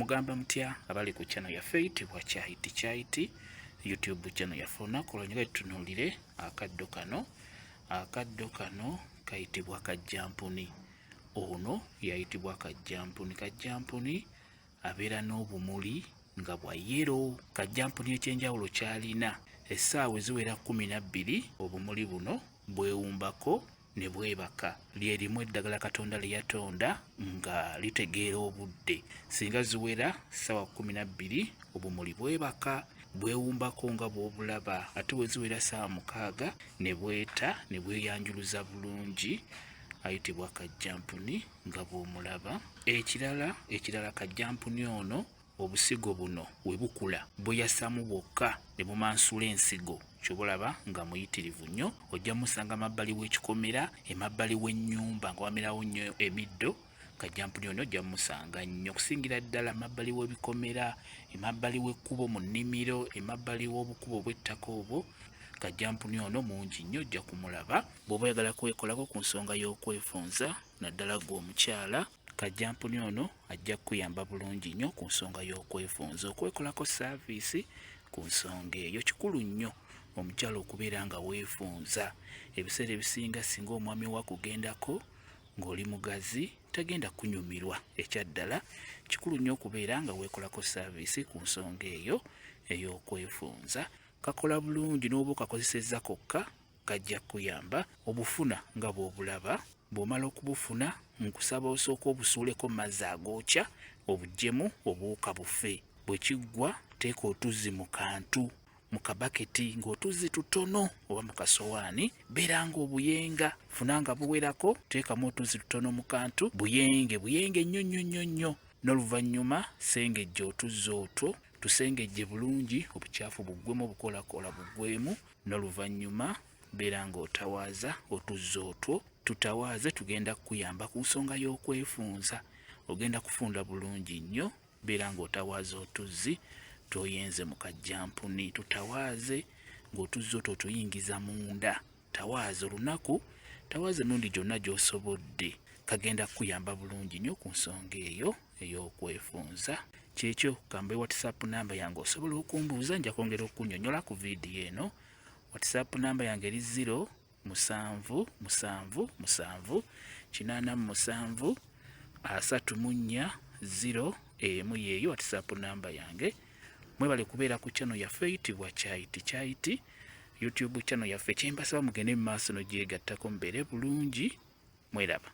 Mugamba mutya abali ku channel yaffe eyitibwa Kyayiti Kyayiti YouTube channel yaffe. Olunaku olwanyera tutunuulire akaddo kano. Akaddo kano kayitibwa kajjampuni. Ono yayitibwa kajjampuni. Kajjampuni abeera n'obumuli nga bwa yero. Kajjampuni eky'enjawulo ky'alina, essaawa eziwera 12 obumuli buno bwewumbako ne bwebaka. Lye limu eddagala Katonda lye yatonda nga litegeera obudde. Singa ziwera ssaawa 12 obumuli bwebaka, bwewumbako nga bw'obulaba, ate bwe ziwera ssaawa 6 ne bweta ne bweyanjuluza bulungi. Ayitibwa kajjampuni nga bw'omulaba. Ekirala kajjampuni ono obusigo buno we bukula bweyasamu bwokka ne bumansula ensigo, ky'oba olaba nga muyitirivu nnyo. Ojja musanga mabbali w'ekikomera, emabbali w'ennyumba nga wamerawo nnyo emiddo. Kajjampuni ono ojja musanga nnyo okusingira ddala mabbali w'ebikomera, emabbali w'ekkubo mu nnimiro, emabbali w'obukubo obw'ettaka obwo. Kajjampuni ono mungi nnyo, ojja kumulaba. Bw'oba oyagala kwekolako ku nsonga y'okwefunza, naddala ggwe omukyala, kajjampuni ono ajja kukuyamba bulungi nnyo ku nsonga y'okwefunza, okwekolako saaviisi ku nsonga eyo. Kikulu nnyo omukyala okubeera nga weefunza. Ebiseera ebisinga singa omwami wo akugendako ng'oli mugazi, tagenda kunyumirwa. Ekyaddala kikulu nnyo okubeera nga weekolako saaviisi ku nsonga eyo ey'okwefunza. Kakola bulungi n'oba okakozesezza kokka, kajja kukuyamba. Obufuna nga bw'obulaba. Bw'omala okubufuna, nkusaba osooke obusuuleko mu mazzi agookya, obuggyemu obuwuka bufe. Bwe kiggwa, teeka otuzzi mu kantu, mu kabaketi ng'otuzzi tutono oba mu kasowaani, beera ng'obuyenga. Funa nga buwerako, teekamu otuzzi tutono mu kantu, buyenge buyenge nnyo nnyo nnyo nnyo. N'oluvannyuma sengejja otuzzi otwo, tusengejje bulungi, obukyafu buggwemu, obukoolakoola buggwemu. N'oluvannyuma beera ng'otawaaza otuzzi otwo, tutawaaze, tugenda kukuyamba ku nsonga y'okwefunza. Ogenda kufunda bulungi nnyo. Beera ng'otawaaza otuzzi twoyenze mu kajjampuni, tutawaaze ng'otuzzi otwo otuyingiza munda. Tawaaza olunaku, tawaaza emirundi gyonna gy'osobodde. Kagenda kukuyamba bulungi nnyo ku nsonga eyo ey'okwefunza. Kyekyo, kambe WhatsApp namba yange, osobola okumbuuza, nja kwongera okukunnyonnyola ku vidiyo eno. WhatsApp namba yange eri 0 7 7 7 87 34 0 1. Yeeyo WhatsApp namba yange. Mwebale kubeera ku channel yaffe eyitibwa Kyayiti Kyayiti YouTube channel yaffe. Kyembasaba mugende mu maaso nogyegattako, mubeere bulungi, mweraba.